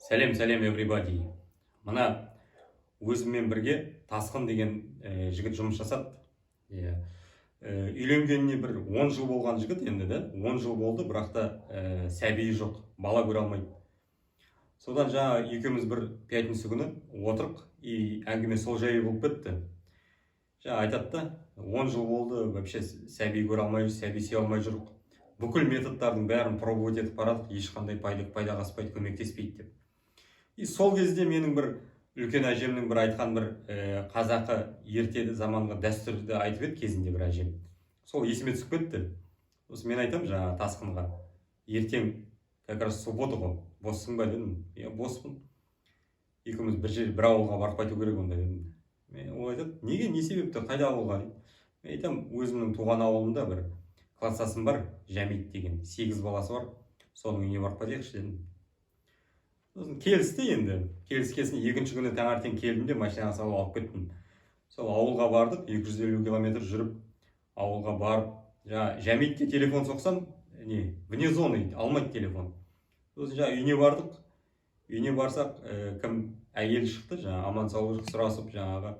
Сәлем, сәлем, everybody! Мына өзіммен бірге Тасқын деген жігіт жұмыс жасады, иә. Үйленгеніне бір 10 жыл болған жігіт енді да, 10 жыл болды, бірақ та сәбиі жоқ, бала көре алмайды. Содан жаңа екеуміз бір пятница күні отырық, и әңгіме сол жайы болып кетті. Жаңа айтады да: 10 жыл болды, вообще сәби көре алмай, сәби сүйе алмай жүрік, бүкіл методтардың бәрін пробовать етіп қарадық, ешқандай пайдаға аспайды, көмектеспейді деп. И сол кезде менің бір үлкен әжемнің бір айтқан бір қазақы ерте заманғы дәстүрді айтып еді кезінде бір әжем, сол есіме түсіп кетті. Сосын мен айтамын жаңағы Тасқынға: «Ертең как раз суббота ғой, боссың ба?» — дедім. «Иә, боспын, екеуміз бір жер, бір ауылға барып қайту керек онда», — дедім. Ол айтады: «Неге, не себепті, қайда ауылға?» — дейді. Мен айтамын: «Өзімнің туған ауылымда бір класстасым бар, Жәмит деген, сегіз баласы бар, соның үйіне барып қайтайықшы», — дедім. Сосын келісті енді. Келіскесін екінші күні таңертең келдім де, машинаға салып алып кеттім. Сол ауылға бардық, 250 километр жүріп ауылға барып, жаңа Жәмитке телефон соқсам, не, вне зоны дейді, алмайды телефон. Сосын жаңа үйіне бардық. Үйіне барсақ, кім, әйел шықты. Жаңа аман саулық сұрасып, жаңағы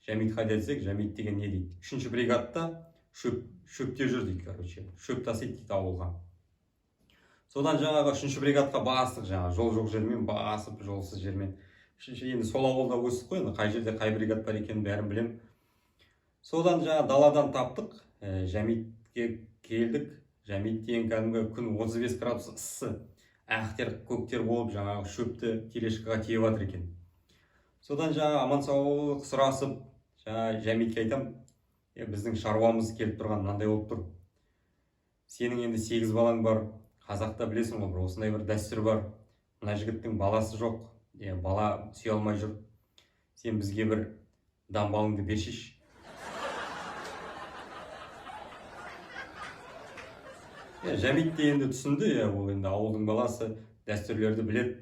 Жәмит қайда десек, Жәмит деген не дейді, үшінші бригадта шөпте жүр дейді, короче, шөп тасиды дейді ауылға. Содан жаңағы үшінші бригадқа бастық, жаңағы жол жоқ жермен басып, жолсыз жермен. Үшінші, енді сол ауылда өстік қой, енді қай жерде қай бригад бар екенін бәрін білемін. Содан жаңа даладан таптық, Жәмитке келдік. Жәмит деген кәдімгі күн 35 градус ыссы, ақтер көктер болып, жаңағы шөпті тележкаға тиеп жатыр екен. Содан жаңа аман саулық сұрасып, жаңа Жәмитке айтамын: «Е, біздің шаруамыз келіп тұрған мынандай болып тұр, сенің енді сегіз балаң бар, қазақта білесің ғой, бір осындай бір дәстүр бар, мына жігіттің баласы жоқ, е, бала сүйе алмай жүр, сен бізге бір дамбалыңды бершеші». Иә, Жәмит те енді түсінді, иә, ол енді ауылдың баласы, дәстүрлерді біледі.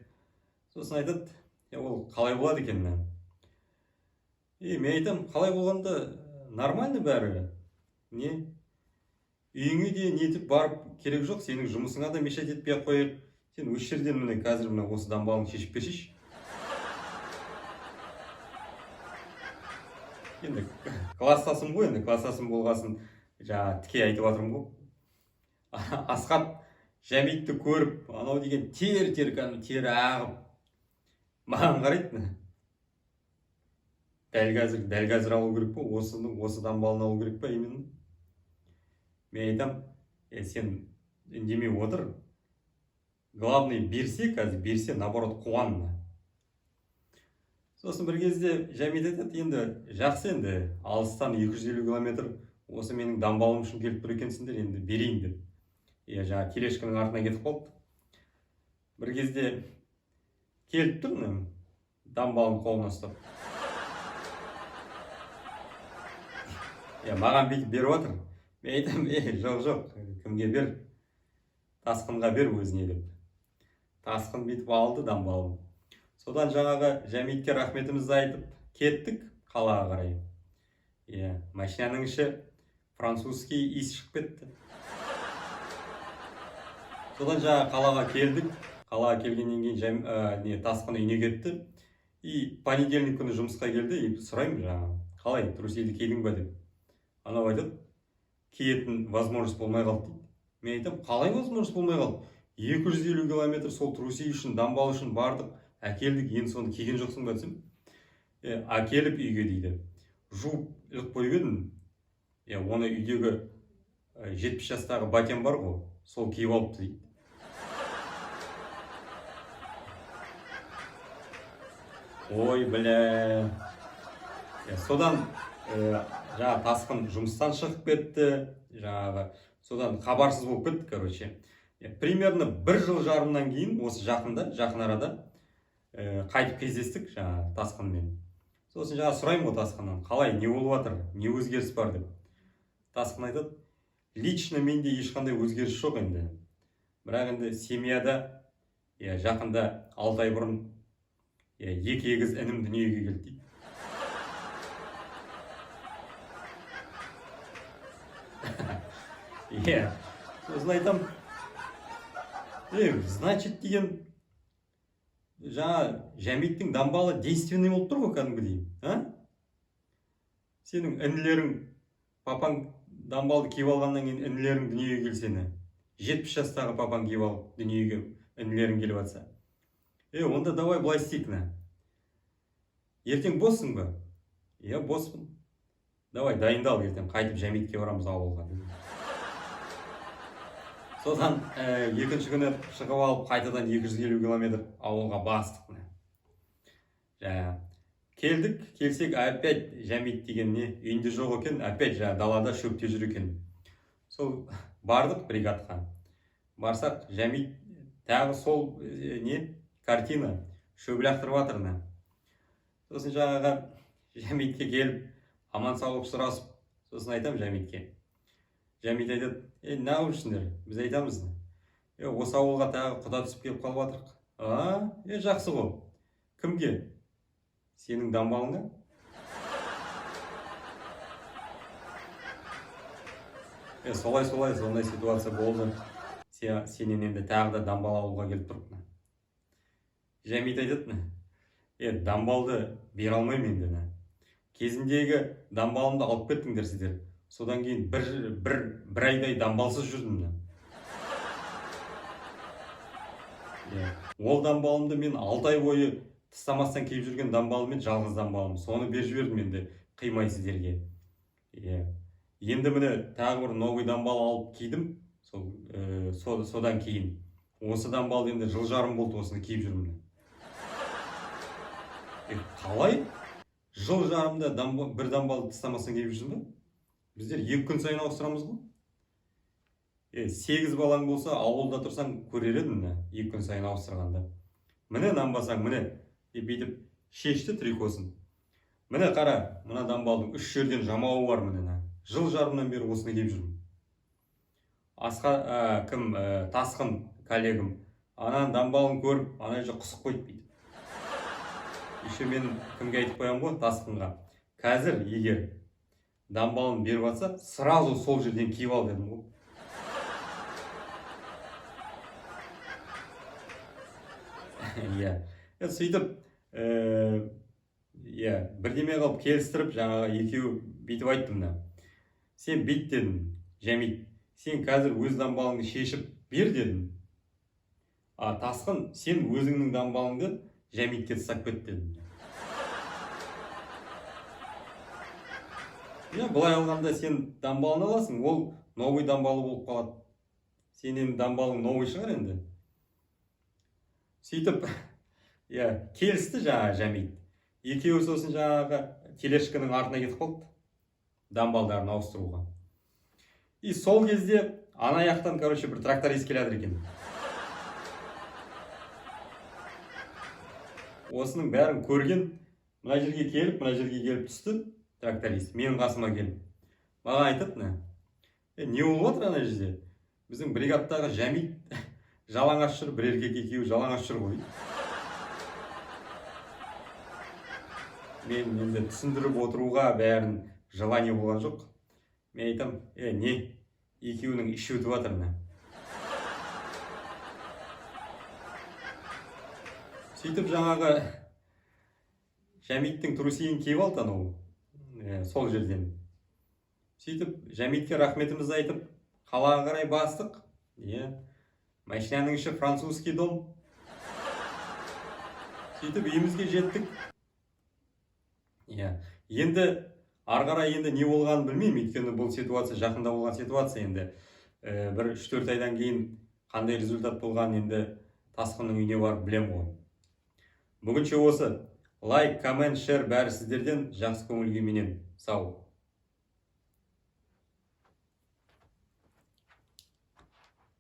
Сосын айтады: «Е, ол қалай болады екен?» И мен айтамын: «Қалай болғанда, нормально бәрі, не, үйіңе де нетіп барып керек жоқ, сенің жұмысыңа да мешать етпей ақ қояйық, сен осы жерден міне қазір міне осы дамбалыңды шешіп бершеші». Енді класстасым ғой, енді класстасым болғасын жаңағы тіке айтып жатырмын ғой. Асхат Жәмитті көріп, анау деген тер тер, кәдімгі тері ағып маған қарайды: «Дәл қазір, дәл қазір алу керек па осыны, осы дамбалын алу керек па именно?» Мен айтамын: «Е, сен үндемей отыр, главный берсе, қазір берсе, наоборот қуан». Сосын бір кезде Жәмит айтады: «Енді жақсы, енді алыстан 250 километр осы менің дамбалым үшін келіп тұр екенсіңдер, енді берейін», — деп. Иә, жаңағы тележканың артына кетіп қалды. Бір кезде келіп тұр міне, дамбалын қолына ұстап, иә, маған бүйтіп беріп жатыр. Мен айтамын: «Е, жоқ, жоқ, кімге бер, Тасқынға бер өзіне», — деп. Тасқын бүйтіп алды дамбалын. Содан жаңағы Жәмитке рахметімізді айтып кеттік қалаға қарай. Иә, машинаның іші французский иіс шығып кетті. Содан жаңағы қалаға келдік. Қалаға келгеннен кейін не, Тасқын үйіне кетті. И понедельник күні жұмысқа келді. И сұраймын жаңағы: «Қалай, трусиді кидің ба?» — деп. Анау айтады: «Киетін возможность болмай қалды», — дейді. Мен айтамын: «Қалай возможность болмай қалды? 250 километр сол труси үшін, дамбал үшін бардық, әкелдік, енді соны киген жоқсың ба?» — десем, «Е, әкеліп үйге, — дейді, — жуып іліп қойып едім, е, оны үйдегі 70 жастағы батям бар ғой, сол киіп алыпты», — дейді. Ой, бля. Содан жаңағы Тасқын жұмыстан шығып кетті, жаңағы содан хабарсыз болып кетті, короче. Примерно бір жыл жарымнан кейін осы жақында, жақын арада қайтып кездестік жаңағы Тасқынмен. Сосын жаңа сұраймын ғой Тасқыннан: «Қалай, не болып жатыр, не өзгеріс бар?» — деп. Тасқын айтады: «Лично менде ешқандай өзгеріс жоқ енді, бірақ енді семьяда, иә, жақында 6 ай бұрын, иә, екі егіз інім дүниеге келді», — дейді. Иә, сосын айтамын: «Е, значит, деген Жаңа Жәмиттің дамбалы действенный болып тұр ғой кәдімгідей, а? Сенің інілерің, папаң дамбалды киіп алғаннан кейін інілерің дүниеге келсені, 70 жастағы папаң киіп алып дүниеге інілерің келіп жатса, онда давай былай істейік, на. Ертең боссың ба? Иә, боспын. Давай дайындал, ертең қайтып Жәмитке барамыз ауылға. Содан екінші күні шығып алып қайтадан 250 километр ауылға бастық. Жаңа келдік, келсек, опять Жәмит деген не үйінде жоқ екен, опять жаңа далада шөпте жүр екен. Сол бардық бригадқа. Барсақ, Жәмит тағы сол не картина, шөп лақтырып жатыр. Сосын жаңағы Жәмитке келіп аман саулық сұрасып, сосын айтамын Жәмитке. Жәмит айтады: «Неғып жүрсіңдер?» Біз айтамыз: «Осы ауылға тағы құда түсіп келіп қалып жатырық». «А, жақсы ғой. Кімге? Сенің дамбалыңа?» Солай солай, сондай ситуация болды. Сенен енді тағы да дамбал ауылға келіп тұрып. Жәмит айтады: «Дамбалды бере алмаймын енді. Кезіндегі дамбалымды алып кеттіңдер сіздер. Содан кейін бір айдай дамбалсыз жүрдім. Ол дамбалымды мен 6 ай бойы тыстамастан киіп жүрген дамбалым еді, жалғыз дамбалым. Соны беріп жібердім енді қимай сіздерге. Енді міне тағы бір новый дамбал алып кидім. Содан кейін осы дамбалды енді жыл жарым болды осыны киіп жүрмін. Қалай? Жыл жарымда бір дамбалды тыстамастан киіп жүрсің ба? Біздер 2 күн сайын ауыстырамыз ғой. 8 балаң болса, ауылда тұрсаң көрер едің міне, 2 күн сайын ауыстырғанда. Міне нанбасаң, міне деп бүйтіп шешті трикосын. Міне қара, мына дамбалдың 3 жерден жамауы бар міне. Жыл жарымнан бері осыны киіп жүрмін. Асқа, кім, Тасқын коллегам, ананың дамбалын көріп, ана жерде құсып қойды бүйтіп. Еще мен кімге айтып қоямын ғой, Тасқынға. Қазір егер дамбалын беріп жатса, сразу сол жерден киіп ал дедім ғой. Иә. Сөйтіп, иә, бірдеме қылып келістіріп, жаңағы екеуі бүйтіп айттым мына. Сен бүйт дедім, Жәмит, сен қазір өз дамбалыңды шешіп бер дедім. А Тасқын, сен өзіңнің дамбалыңды Жәмитке тастап кет дедім. Иә, былай алғанда сен дамбалын аласың, ол новый дамбалы болып қалады. Сен енді дамбалың новый шығар енді. Сөйтіп, иә, келісті жаңағы Жәмит. Екеуі сосын жаңағы тележканың артына кетіп қалды дамбалдарын ауыстыруға. И сол кезде ана жақтан, короче, бір тракторист келе жатыр екен. Осының бәрін көрген, мына жерге келіп, мына жерге келіп түсті тракторист, менің қасыма келіп. Маған айтады, мына, не болып жатыр ана жерде? Біздің бригадтағы Жәмит жалаңаш жүр, бір еркек екеуі жалаңаш жүр ғой. Мен енді түсіндіріп отыруға бәрін желание болған жоқ. Мен айтам, не, екеуінің іші өтіп жатыр мына. Сөйтіп жаңағы Жәмиттің трусиін киіп алды анау, сол жерден. Сөйтіп Жәмитке рахметімізді айтып, қалаға қарай бастық. Иә, машинаның іші французский дом. Сөйтіп үйімізге жеттік. Иә, енді ары қарай енді не болғанын білмеймін, өйткені бұл ситуация жақында болған ситуация енді. Бір 3-4 айдан кейін қандай результат болғанын енді Тасқынның үйіне барып білем ғой. Бүгінше осы. Лайк, коммент, шер бәрі сіздерден, жақсы көңіл күй менен. Сау.